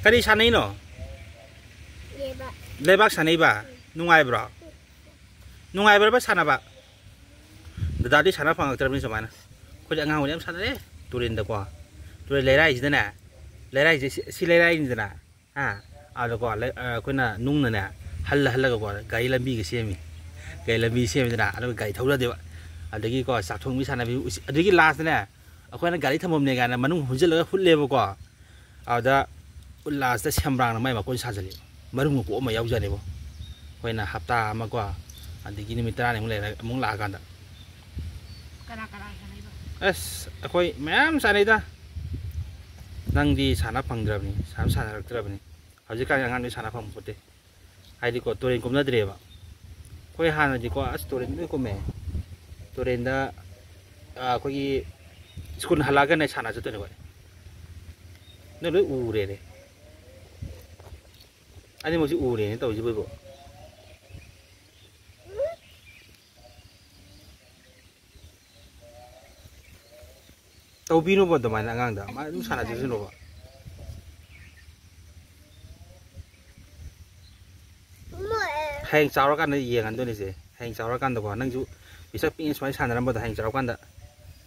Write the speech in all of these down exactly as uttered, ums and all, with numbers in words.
ꯀꯔꯤ ꯁꯥꯟꯅꯩꯅꯣ? ꯂꯩꯕꯥꯛ ꯁꯥꯟꯅꯩꯕ? ꯅꯨꯡꯉꯥꯏꯕ꯭ꯔꯣ? ꯅꯨꯡꯉꯥꯏꯕ꯭ꯔꯕ ꯁꯥꯟꯅꯕ? ꯗꯗꯥꯗꯤ ꯁꯥꯟꯅ ꯐꯪꯉꯛꯇ꯭ꯔꯕꯅꯤ ꯁꯨꯃꯥꯏꯅ꯫ ꯑꯩꯈꯣꯏꯗꯤ ꯑꯉꯥꯡ ꯑꯣꯏꯅ ꯌꯥꯝ ꯁꯥꯟꯅꯔꯦ꯫ ꯇꯨꯔꯦꯟꯗꯀꯣ, ꯇꯨꯔꯦꯟ ꯂꯩꯔꯥꯏꯁꯤꯗꯅꯦ, ꯂꯩꯔꯥꯏꯁꯦ ꯁꯤ, ꯁꯤ ꯂꯩꯔꯥꯏꯅꯤꯗꯅ, ꯍꯥ, ꯑꯗꯀꯣ, ꯂꯩ-, ꯑ, ꯑꯩꯈꯣꯏꯅ ꯅꯨꯡꯅꯅꯦ ꯍꯜꯂ ꯍꯜꯂꯒꯀꯣ ꯒꯥꯔꯤ ꯂꯝꯕꯤꯒ ꯁꯦꯝꯃꯤ꯫ ꯒꯥꯔꯤ ꯂꯝꯕꯤ ꯁꯦꯝꯃꯤꯗꯅ, ꯑꯗꯨꯒ ꯒꯥꯔꯤ ꯊꯧꯖꯗꯦꯕ꯫ ꯑꯗꯒꯤꯀꯣ, ꯆꯥꯛ ꯊꯣꯡꯕꯤ ꯁꯥꯟꯅꯕꯤ, ꯎꯁꯤ-, ꯑꯗꯒꯤ ꯂꯥꯁꯇꯅꯦ ꯑꯩꯈꯣꯏꯅ ꯒꯥꯔꯤ ꯊꯝꯐꯝꯅꯦ ꯀꯥꯏꯅ ꯃꯅꯨꯡ ꯍꯨꯟꯖꯤꯜꯂꯒ ꯍꯨꯠꯂꯦꯕꯀꯣ꯫ ꯑꯗꯨꯗ ꯂꯥꯁꯇ ꯁꯦꯝꯕ꯭ꯔꯥꯡꯅ ꯃꯥꯏ ꯃꯀꯣꯟ ꯁꯥꯖꯜꯂꯤ꯫ ꯃꯔꯨꯝ ꯃꯀꯣꯛ ꯑꯃ ꯌꯥꯎꯖꯅꯦꯕ꯫ ꯑꯩꯈꯣꯏꯅ ꯍꯞꯇꯥ ꯑꯃꯀꯣ, ꯑꯗꯒꯤ ꯅꯨꯃꯤꯠ ꯇꯔꯥꯅꯤꯃꯨꯛ ꯂꯩꯔꯒ ꯑꯃꯨꯛ ꯂꯥꯛꯑꯀꯥꯟꯗ꯫ ꯀꯅꯥ ꯀꯅꯥ ꯁꯥꯟꯅꯩꯕ? ꯑꯁ, ꯑꯩꯈꯣꯏ ꯃꯌꯥꯝ ꯁꯥꯟꯅꯩꯗ꯫ ꯅꯪꯗꯤ ꯁꯥꯟꯅ ꯐꯪꯗ꯭ꯔꯕꯅꯤ, ꯁꯥꯟꯅ ꯁꯥꯟꯅꯔꯛꯇ꯭ꯔꯕꯅꯤ꯫ ꯍꯧꯖꯤꯛꯀꯥꯟꯒꯤ ꯑꯉꯥꯡꯗꯤ ꯁꯥꯟꯅ ꯐꯪꯄꯣꯠꯇꯦ꯫ ꯍꯥꯏꯗꯤꯀꯣ, ꯇꯨꯔꯦꯟ ꯀꯨꯝꯅꯗ꯭ꯔꯦꯕ꯫ ꯑꯩꯈꯣꯏ ꯍꯥꯟꯅꯗꯤꯀꯣ, ꯑꯁ, ꯇꯨꯔꯦꯟꯗ ꯂꯣꯏ ꯀꯨꯝꯃꯦ꯫ ꯇꯨꯔꯦꯟꯗ, ꯑ, ꯑꯩꯈꯣꯏꯒꯤ ꯁ꯭ꯀꯨꯜ ꯍꯜꯂꯛꯑꯒꯅꯦ ꯁꯥꯟꯅ ꯆꯠꯇꯣꯏꯅꯦ ꯑꯩꯈꯣꯏ꯫ ꯅꯣꯏ ꯂꯣꯏ ꯎꯔꯦꯅꯦ꯫ ꯑꯅꯤꯃꯛꯁꯤ ꯎꯔꯦꯅꯦ ꯇꯧꯔꯤꯁꯤꯕꯣ ꯏꯕꯣ꯫ ꯇꯧꯕꯤꯅꯨꯕ ꯑꯗꯨꯃꯥꯏꯅ ꯑꯉꯥꯡꯗ꯫ ꯃꯥ ꯑꯗꯨꯝ ꯁꯥꯟꯅꯖꯁꯅꯨꯕ꯫ ꯍꯌꯦꯡ ꯆꯥꯎꯔꯀꯥꯟꯗ ꯌꯦꯡꯍꯟꯗꯣꯏꯅꯤꯁꯦ꯫ ꯍꯌꯦꯡ ꯆꯥꯎꯔꯀꯥꯟꯗꯀꯣ, ꯅꯪꯁꯨ ꯄꯤꯁꯛ ꯄꯤꯛꯏꯉꯩ ꯁꯨꯃꯥꯏꯅ ꯁꯥꯟꯅꯔꯝꯕꯗꯣ ꯍꯌꯦꯡ ꯆꯥꯎꯔꯀꯥꯟꯗ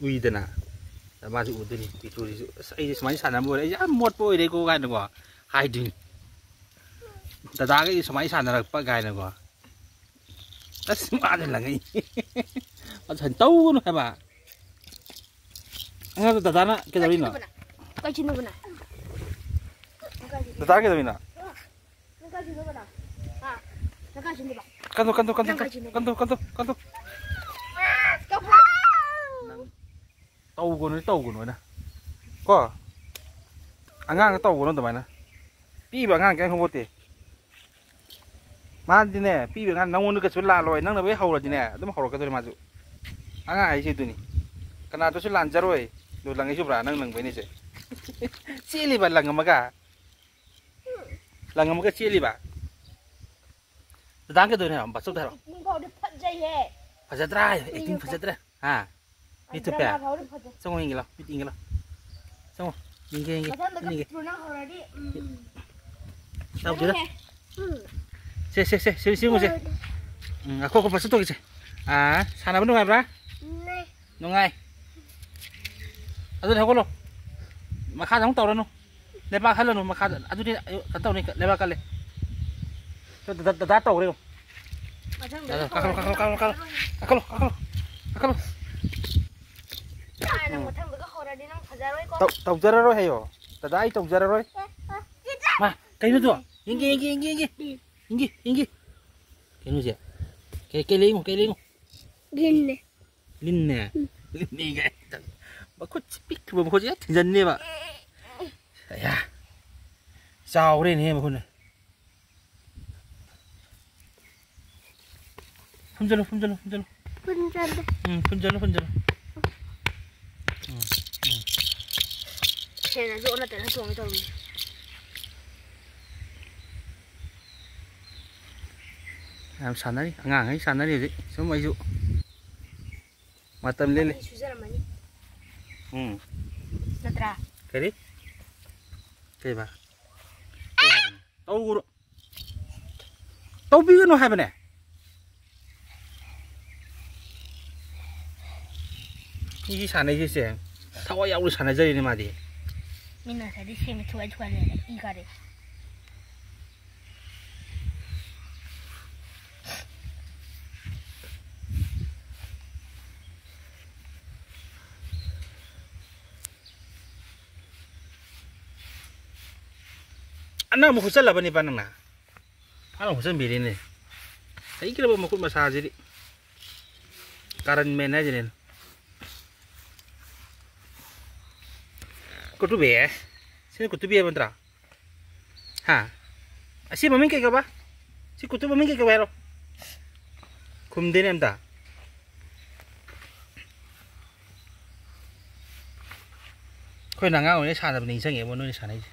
ꯎꯏꯗꯅ꯫ ꯑꯗ ꯃꯥꯁꯨ ꯎꯗꯣꯏꯅꯤ, ꯄꯤꯛꯇ꯭ꯔꯨꯁꯤꯁꯨ, "ꯑꯁ, ꯑꯩꯁꯦ ꯁꯨꯃꯥꯏꯅ ꯁꯥꯟꯅꯔꯝꯕ ꯑꯣꯏꯔꯦ, ꯑꯩꯁꯦ ꯌꯥꯝ ꯃꯣꯠꯄ ꯑꯣꯏꯔꯦꯀꯣ" ꯀꯥꯏꯅꯀꯣ ꯍꯥꯏꯗꯣꯏꯅꯤ꯫ "ꯗꯗꯥꯒ ꯑꯩꯒ ꯁꯨꯃꯥꯏꯅ ꯁꯥꯟꯅꯔꯛꯄ" ꯀꯥꯏꯅꯀꯣ꯫ ꯑꯁ, ꯃꯥꯗꯤ ꯂꯪꯉꯛꯏ꯫ ꯑꯁ, ꯇꯧꯒꯅꯨ ꯍꯥꯏꯕ꯫ ꯑꯉꯥꯡꯗꯣ ꯗꯗꯥꯅ ꯀꯩꯗꯧꯔꯤꯅꯣ? ꯀꯩꯁꯤꯟꯅꯕꯅ? ꯗꯗꯥ ꯀꯩꯗꯧꯔꯤꯅꯣ? ꯅꯪ ꯀꯥꯏ ꯆꯠꯂꯨꯕꯅꯣ? ꯍꯥ? ꯅꯪ ꯀꯥꯏ ꯆꯠꯂꯨꯕ? ꯀꯟꯗꯣ, ꯀꯟꯗꯣ, ꯀꯟꯗꯣ, ꯅꯪ ꯀꯥꯏ ꯆꯠꯂꯨꯕ? ꯀꯟꯗꯣ, ꯀꯟꯗꯣ, ꯀꯟꯗꯣ꯫ ꯀꯞꯄꯨ! ꯅꯪ ꯇꯧꯒꯅꯨ, ꯇꯧꯒꯅꯨ ꯍꯥꯏꯅ꯫ ꯀꯣ? ꯑꯉꯥꯡꯗ ꯇꯧꯒꯅꯨ ꯑꯗꯨꯃꯥꯏꯅ꯫ ꯄꯤꯛꯏꯕ ꯑꯉꯥꯡ ꯀꯩꯝ ꯈꯪꯄꯣꯠꯇꯦ꯫ ꯃꯥꯗꯤꯅꯦ, ꯄꯤꯛꯏꯕ ꯑꯉꯥꯡ ꯅꯪꯉꯣꯟꯗ ꯀꯩꯁꯨ ꯂꯥꯜꯂꯣꯏ꯫ ꯅꯪꯅ ꯂꯣꯏ ꯍꯧꯔꯗꯤꯅꯦ, ꯑꯗꯨꯝ ꯍꯧꯔꯛꯀꯗꯧꯔꯤ ꯃꯥꯁꯨ꯫ ꯑꯉꯥꯡ ꯍꯥꯏꯁꯦ ꯑꯗꯨꯅꯤ꯫ ꯀꯅꯥꯗꯁꯨ ꯂꯥꯟꯖꯔꯣꯏ꯫ ꯑꯗꯨ ꯂꯪꯉꯛꯏꯁꯨ ꯄꯨꯔꯥ ꯅꯪ ꯂꯪꯕꯩꯅꯤꯁꯦ꯫ ꯆꯦꯜꯂꯤꯕ ꯂꯪꯉꯝꯃꯒ꯫ ꯂꯪꯉꯝꯃꯒ ꯆꯦꯜꯂꯤꯕ꯫ ꯗꯗꯥ ꯀꯩꯗꯧꯔꯤꯅꯣ ꯍꯥꯏꯔꯣ? ꯕꯥꯆꯧꯗ ꯍꯥꯏꯔꯣ꯫ Acting ꯐꯥꯎꯗꯤ ꯐꯖꯩꯍꯦ꯫ ꯐꯖꯗ꯭ꯔꯥ ꯍꯥꯏꯌꯣ, acting ꯐꯖꯗ꯭ꯔꯥ? ꯍꯥ? ꯃꯤꯠ ꯊꯨꯞꯄꯦ? Drama ꯐꯥꯎꯗꯤ ꯐꯖꯩ꯫ ꯆꯪꯉꯣ ꯌꯦꯡꯒꯦ ꯂꯥꯎ, ꯃꯤꯠ ꯌꯦꯡꯒꯦ ꯂꯥꯎ꯫ ꯆꯪꯉꯣ꯫ ꯌꯦꯡꯒꯦ, ꯌꯦꯡꯒꯦ, ꯃꯊꯪꯗ ꯌꯦꯡꯒꯦ꯫ ꯀꯛꯄ꯭ꯔꯣ ꯅꯪ ꯍꯧꯔꯗꯤ? ꯎꯝ꯫ ꯇꯧꯗꯦꯗ꯫ ꯎꯝ꯫ ꯁꯦ, ꯁꯦ, ꯁꯦ, ꯁꯤ, ꯁꯤ ꯌꯦꯡꯉꯨꯁꯦ꯫ ꯎꯝ, ꯑꯩꯈꯣꯏ, ꯑꯩꯈꯣꯏ ꯐꯖꯅ ꯇꯧꯒꯦꯁꯦ꯫ ꯑꯥ, ꯁꯥꯟꯅꯕ ꯅꯨꯡꯉꯥꯏꯕ꯭ꯔꯥ? ꯅꯨꯡꯉꯥꯏ꯫ ꯅꯨꯡꯉꯥꯏ꯫ ꯑꯗꯨꯗꯤ ꯍꯧꯒꯠꯂꯣ꯫ ꯃꯈꯥꯗ ꯑꯃꯨꯛ ꯇꯧꯔꯅꯨ꯫ ꯂꯩꯕꯥꯛ ꯍꯜꯂꯅꯨ ꯃꯈꯥꯗ꯫ ꯑꯗꯨꯗꯤ ꯀꯩꯅꯣ ꯇꯧꯅꯤ, ꯂꯩꯕꯥꯛ ꯀꯜꯂꯦ꯫ ꯗ-, ꯗ-, ꯗꯗꯥ ꯇꯧꯈ꯭ꯔꯦ ꯌꯦꯡꯉꯣ꯫ ꯃꯊꯪꯗ ꯀꯥꯈꯠꯂꯣ, ꯀꯥꯈꯠꯂꯣ, ꯀꯥꯈꯠꯂꯣ, ꯀꯥꯈꯠꯂꯣ꯫ ꯀꯥꯈꯠꯂꯣ, ꯀꯥꯈꯠꯂꯣ꯫ ꯀꯥꯏꯅ ꯎꯝ꯫ ꯃꯊꯪꯗꯒ ꯍꯧꯔꯗꯤ ꯅꯪ ꯐꯖꯔꯣꯏꯀꯣ꯫ ꯇꯧ-, ꯇꯧꯖꯔꯔꯣꯏ ꯍꯥꯏꯌꯣ꯫ ꯗꯗꯥ, ꯑꯩ ꯇꯧꯖꯔꯔꯣꯏ꯫ ꯃꯥ, ꯀꯩꯅꯣꯗꯣ? ꯌꯦꯡꯒꯦ, ꯌꯦꯡꯒꯦ, ꯌꯦꯡꯒꯦ, ꯌꯦꯡꯒꯦ꯫ ꯌꯦꯡꯒꯦ, ꯌꯦꯡꯒꯦ꯫ ꯀꯩꯅꯣꯁꯦ? ꯀꯩ, ꯀꯩ ꯂꯩꯉꯣ, ꯀꯩ ꯂꯩꯉꯣ? ꯂꯤꯟꯅꯦ꯫ ꯂꯤꯟꯅꯦ? ꯎꯝ꯫ ꯂꯤꯟꯅꯦ ꯀꯥꯏ꯫ ꯃꯈꯨꯠꯁꯤ ꯄꯤꯛꯈꯤꯕ ꯃꯈꯨꯠꯁꯦ ꯍꯦꯛ ꯊꯤꯟꯖꯟꯅꯦꯕ꯫ ꯑꯌꯥ꯫ ꯆꯥꯎꯔꯦꯅꯦꯍꯦ ꯃꯈꯨꯠꯅ꯫ ꯐꯨꯝꯖꯜꯂꯨ, ꯐꯨꯝꯖꯜꯂꯨ, ꯐꯨꯝꯖꯜꯂꯨ꯫ ꯐꯨꯝꯖꯜꯂꯦ꯫ ꯎꯝ, ꯐꯨꯝꯖꯜꯂꯨ, ꯐꯨꯝꯖꯜꯂꯨ꯫ ꯎꯝ, ꯎꯝ꯫ ꯁꯦꯟꯅꯁꯨ ꯑꯣꯟꯅ ꯇꯩꯅ ꯇꯣꯡꯉꯦ ꯇꯧꯔꯤꯁꯦ꯫ ꯌꯥꯝ ꯁꯥꯟꯅꯔꯤ, ꯑꯉꯥꯡꯈꯩ ꯁꯥꯟꯅꯔꯤ ꯍꯧꯖꯤꯛ꯫ ꯁꯨꯝ ꯑꯩꯁꯨ ꯃꯇꯝ ꯂꯦꯜꯂꯤ꯫ ꯑꯩ ꯁꯨꯖꯔꯝꯃꯅꯤ꯫ ꯎꯝ꯫ ꯅꯠꯇ꯭ꯔꯥ? ꯀꯔꯤ? ꯀꯩꯕ? ꯀꯩ ꯍꯥꯏꯕꯅꯣ? ꯇꯧꯒꯅꯨ꯫ ꯇꯧꯕꯤꯒꯅꯨ ꯍꯥꯏꯕꯅꯦ꯫ ꯃꯤꯒꯤ ꯁꯥꯟꯅꯩꯁꯦ ꯊꯋꯥꯏ ꯌꯥꯎꯅ ꯁꯥꯟꯅꯖꯔꯤꯅꯦ ꯃꯥꯗꯤ꯫ ꯃꯤꯅ ꯉꯁꯥꯏꯗꯤ ꯁꯦꯝꯃꯦ ꯊꯨꯒꯥꯏ ꯊꯨꯒꯥꯏ ꯂꯩꯔꯦ꯫ ꯏ ꯀꯥꯔꯦ꯫ ꯑꯅꯧꯕ ꯍꯨꯠꯆꯜꯂꯕꯅꯤꯕ ꯅꯪꯅ? ꯐꯥꯅ ꯍꯨꯠꯆꯟꯕꯤꯔꯦꯅꯦ꯫ ꯍꯩꯈ꯭ꯔꯕ ꯃꯈꯨꯠ ꯃꯁꯥꯁꯤꯗꯤ꯫ ꯀꯥꯔꯟ ꯃꯦꯟ ꯍꯥꯏꯁꯤꯅꯦ꯫ ꯀꯨꯇꯨꯕꯤ꯫ ꯁꯤꯅ ꯀꯨꯇꯨꯕꯤ ꯍꯥꯏꯕ ꯅꯠꯇ꯭ꯔꯥ? ꯍꯥ? ꯑꯁꯤ ꯃꯃꯤꯡ ꯀꯩ ꯀꯧꯕ? ꯁꯤ ꯀꯨꯇꯨ ꯃꯃꯤꯡ ꯀꯩ ꯀꯧꯕ ꯍꯥꯏꯔꯣ? ꯈꯨꯝꯗꯦꯅꯦ ꯑꯝꯇ꯫ ꯑꯩꯈꯣꯏꯅ ꯑꯉꯥꯡ ꯑꯣꯏꯔꯤꯉꯩ ꯁꯥꯟꯅꯕ ꯅꯤꯡꯁꯤꯡꯉꯦꯕ ꯅꯣꯏꯅ ꯁꯥꯟꯅꯩꯁꯦ꯫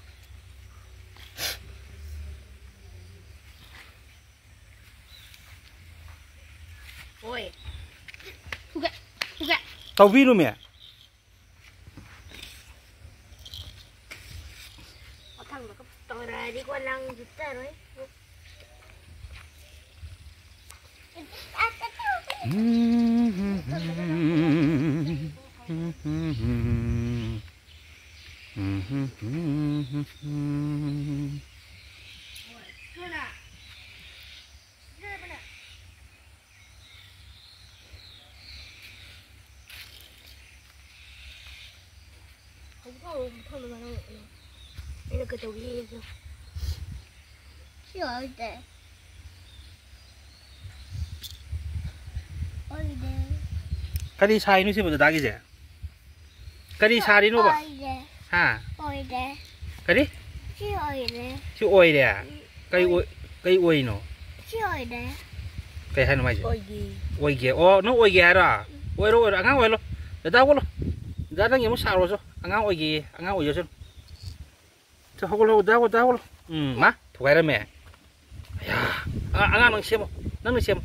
ꯍꯣꯏ꯫ ꯐꯨꯒꯦ, ꯐꯨꯒꯦ꯫ ꯇꯧꯕꯤꯅꯨꯃꯦ꯫ ꯍꯧꯖꯤꯛꯐꯥꯎ ꯃꯐꯝꯗ ꯃꯔꯝ ꯑꯣꯏꯅ ꯑꯩꯅ ꯀꯩꯗꯧꯒꯦ ꯌꯦꯡꯉꯨ꯫ ꯁꯤ ꯑꯣꯏꯗꯦ꯫ ꯑꯣꯏꯗꯦ꯫ ꯀꯔꯤ ꯁꯥꯏꯅꯣ ꯁꯤꯕꯣ ꯗꯗꯥꯒꯤꯁꯦ? ꯀꯔꯤ ꯁꯥꯔꯤꯅꯣꯕ? ꯑꯣꯏꯗꯦ꯫ ꯍꯥ? ꯑꯣꯏꯗꯦ꯫ ꯀꯔꯤ? ꯁꯤ ꯑꯣꯏꯗꯦ꯫ ꯁꯤ ꯑꯣꯏꯔꯦ? ꯀꯩ ꯑꯣꯏ-, ꯀꯩ ꯑꯣꯏꯅꯣ? ꯁꯤ ꯑꯣꯏꯗꯦ꯫ ꯀꯩ ꯍꯥꯏꯅꯣ ꯃꯥꯏꯁꯦ? ꯑꯣꯏꯒꯦ꯫ ꯑꯣꯏꯒꯦ꯫ ꯑꯣ, ꯅꯪ ꯑꯣꯏꯒꯦ ꯍꯥꯏꯔꯣ? ꯑꯣꯏꯔꯣ, ꯑꯣꯏꯔꯣ꯫ ꯑꯉꯥꯡ ꯑꯣꯏꯍꯜꯂꯣ꯫ ꯗꯗꯥ ꯍꯧꯒꯠꯂꯣ꯫ ꯗꯗꯥ ꯅꯪꯒꯤ ꯑꯃꯨꯛ ꯁꯥꯔꯨꯔꯣ ꯆꯣ꯫ ꯑꯉꯥꯡ ꯑꯣꯏꯒꯦꯌꯦ꯫ ꯑꯉꯥꯡ ꯑꯣꯏꯖꯁꯅꯨ꯫ ꯆꯣ, ꯍꯧꯒꯠꯂꯣ, ꯗꯗꯥ ꯍꯧꯒꯠꯂꯣ, ꯗꯗꯥ ꯍꯧꯒꯠꯂꯣ꯫ ꯎꯝ, ꯃꯥ, ꯊꯨꯒꯥꯏꯔꯝꯃꯦ꯫ ꯑꯌꯥ꯫ ꯑ-, ꯑꯉꯥꯡ ꯅꯪ ꯁꯦꯝꯃꯣ꯫ ꯅꯪꯅ ꯁꯦꯝꯃꯣ꯫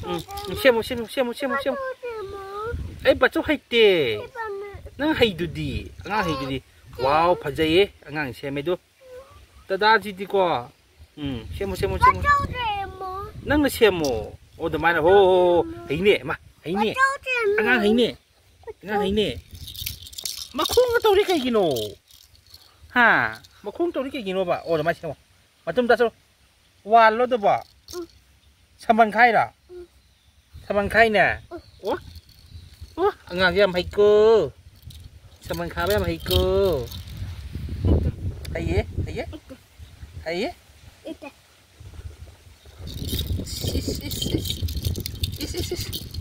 ꯎꯝ, ꯎꯝ, ꯁꯦꯝꯃꯣ, ꯁꯦꯝꯃꯣ, ꯁꯦꯝꯃꯣ, ꯁꯦꯝꯃꯣ꯫ ꯑꯩ ꯕꯥꯆꯧ ꯍꯩꯇꯦ꯫ ꯅꯪ ꯍꯩꯗꯨꯗꯤ꯫ ꯑꯉꯥꯡ ꯍꯩꯗꯨꯗꯤ꯫ ꯋꯥꯎ, ꯐꯖꯩꯌꯦ꯫ ꯑꯉꯥꯡ ꯁꯦꯝꯃꯦ ꯑꯗꯨ꯫ ꯗꯗꯥꯁꯤꯗꯤꯀꯣ꯫ ꯎꯝ, ꯁꯦꯝꯃꯣ, ꯁꯦꯝꯃꯣ, ꯁꯦꯝꯃꯣ꯫ ꯅꯪꯅ ꯁꯦꯝꯃꯣ꯫ ꯑꯣ, ꯑꯗꯨꯃꯥꯏꯅ꯫ ꯍꯣ, ꯍꯣ, ꯍꯣ꯫ ꯍꯩꯅꯦ, ꯃꯥ, ꯍꯩꯅꯦ꯫ ꯑꯉꯥꯡ ꯍꯩꯅꯦ꯫ ꯑꯉꯥꯡ ꯍꯩꯅꯦ꯫ ꯃꯈꯣꯡꯒ ꯇꯧꯔꯤ ꯀꯩꯒꯤꯅꯣ? ꯍꯥ? ꯃꯈꯣꯡ ꯇꯧꯔꯤ ꯀꯩꯒꯤꯅꯣꯕ? ꯑꯣ, ꯑꯗꯨꯃꯥꯏꯅ ꯁꯦꯝꯃꯣ꯫ ꯃꯇꯨꯝ ꯇꯥꯁꯜꯂꯣ꯫ ꯋꯥꯜꯂꯣ ꯑꯗꯨꯕꯣ? ꯎꯝ꯫ ꯁꯝꯕꯜ ꯈꯥꯏꯔꯣ? ꯎꯝ꯫ ꯁꯝꯕꯜ ꯈꯥꯏꯅꯦ? ꯎꯝ꯫ ꯑꯣ? ꯑꯣ, ꯑꯉꯥꯡꯁꯦ ꯌꯥꯝ ꯍꯩꯀꯣ꯫ ꯁꯝꯕꯜ ꯈꯥꯕ ꯌꯥꯝ ꯍꯩꯀꯣ꯫ ꯍꯩꯌꯦ, ꯍꯩꯌꯦ꯫ ꯍꯩꯌꯦ꯫ ꯏꯁ, ꯏꯁ, ꯏꯁ, ꯏꯁ꯫ ꯏꯁ, ꯏꯁ, ꯏꯁ꯫